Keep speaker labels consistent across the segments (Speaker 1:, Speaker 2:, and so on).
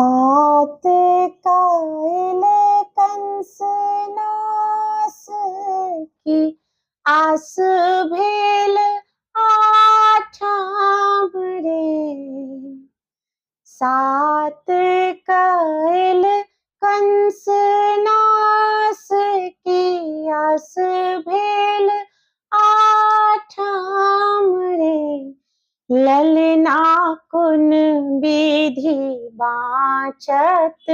Speaker 1: सात कैल कंस नास की आस भेल आठाम रे। सात कैल कंस नास की आस भेल आठाम रे। ललना कुन विधि बाँचत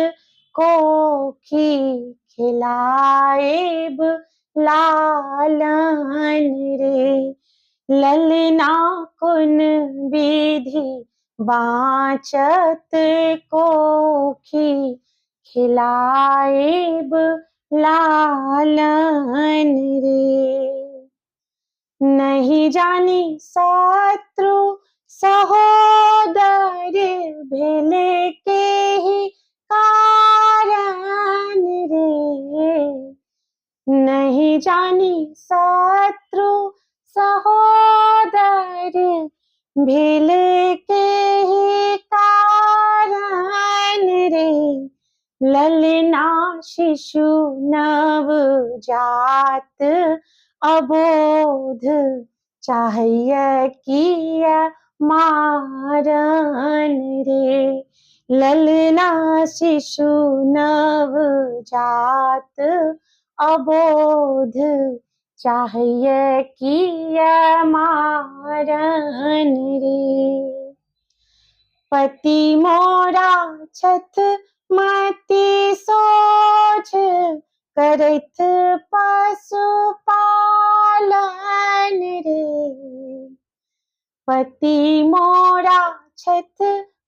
Speaker 1: कोखी खिलाएब लालन रे। ललना कुन विधि बाँचत कोखी खिलाएब लालन रे। नहीं जानी शत्रु सहोदर भेल के ही कारण रे। नहीं जानी शत्रु सहोदर भेल के ही कारण रे। ललना शिशु नव जात अबोध चाहिए किया मारन रे। ललना शिशु नव जात अबोध चाहिए किया मारन रे। पति मोरा छथ मति सोच करैत पशुपालन रे। पति मोरा छथ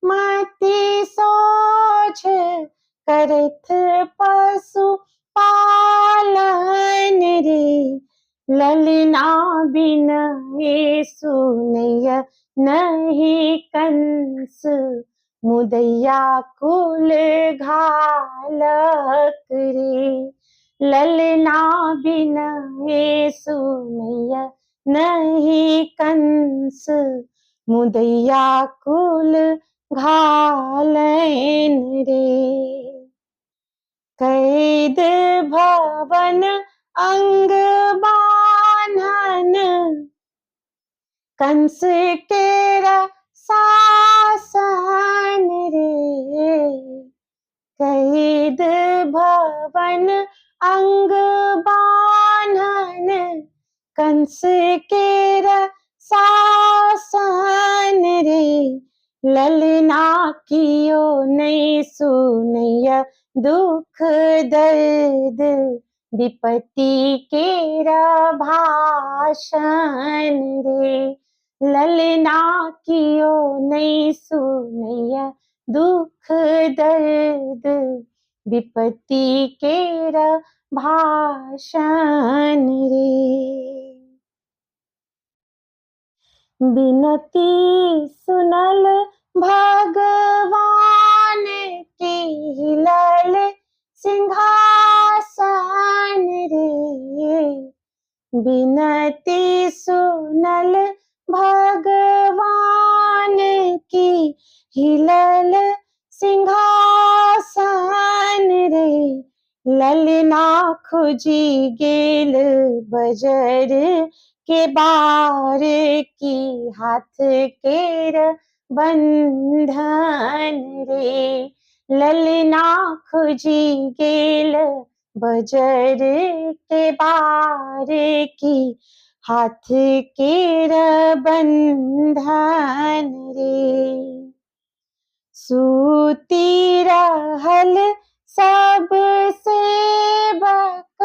Speaker 1: मति सोच करैत पशुपालन रे। ललना बिनय सुनय नहीं कंस मुदैया कुल घालक रे। ललना बिनय सुनय नहीं कंस मुदैया कुल घालन रे। कैद भवन अंग बान्हन कंस केरा सासन रे। कैद भवन अंग बान्हन कंस केरा सासन रे। ललना कियो नहीं सुनैया दुख दर्द विपत्ति केरा भाषण रे। ललना कियो नहीं सुनैया दुख दर्द विपत्ति केरा भाषण रे। बिनती सुनल भगवान की हिलल सिंहासन रे। बिनती सुनल भगवान की हिलल सिंहासन रे। ललना खुजी गेल बजर के बार की हाथ केर बंधन रे। ललना खुजी गेल बजर के बार की हाथ केर बंधन रे। सूती रहल सब सेवक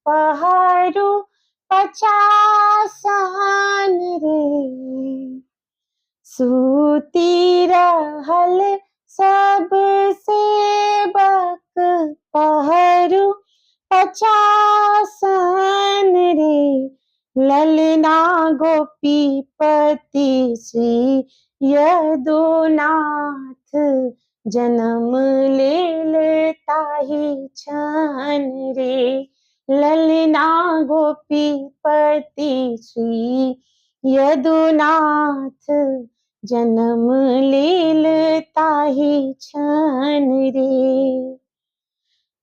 Speaker 1: पहारू पचासान रे। सूती रहल सब सेवक पहरू पचासान रे। ललना गोपीपति श्री यदुनाथ जन्म लेल ताहि छन रे। ललना गोपीपति श्री यदुनाथ जन्म लेल ताहि छन रे।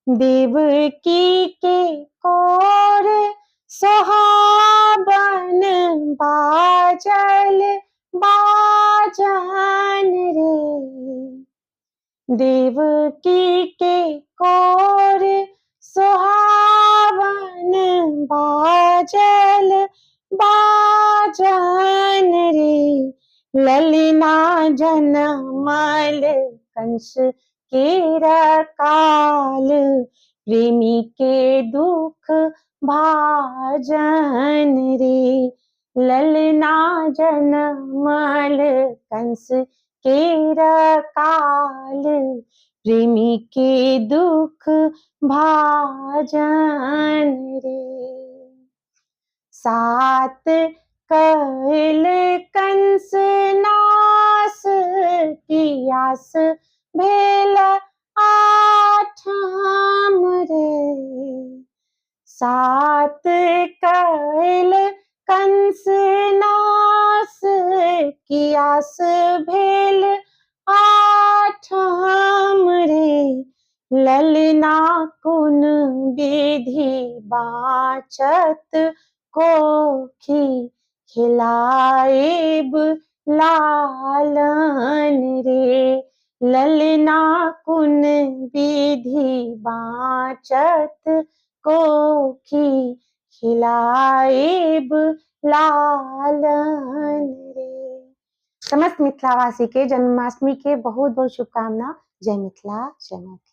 Speaker 1: देवकी के कोर सोहाबन बाजल बाजन रे। देवकी के कोर सोहावन बाजल बाजन रे। ललना जनमल कंस के रकाल प्रेमी के दुख भाजन रे। ललना जनमल कंस के रकाल प्रेमी के दुख भाजन रे। सात कैल कंस नास कियास भेल आठम रे। सात कैल कंस नास कियास भेल आठम रे। ललना कुन विधि बाचत कोखी खिलाएब लालन रे। ललना कुन विधि बाचत कोखी खिलाएब लालन रे। समस्त मिथिलावासी के जन्माष्टमी के बहुत बहुत शुभकामना। जय मिथिला, जय मैथिली।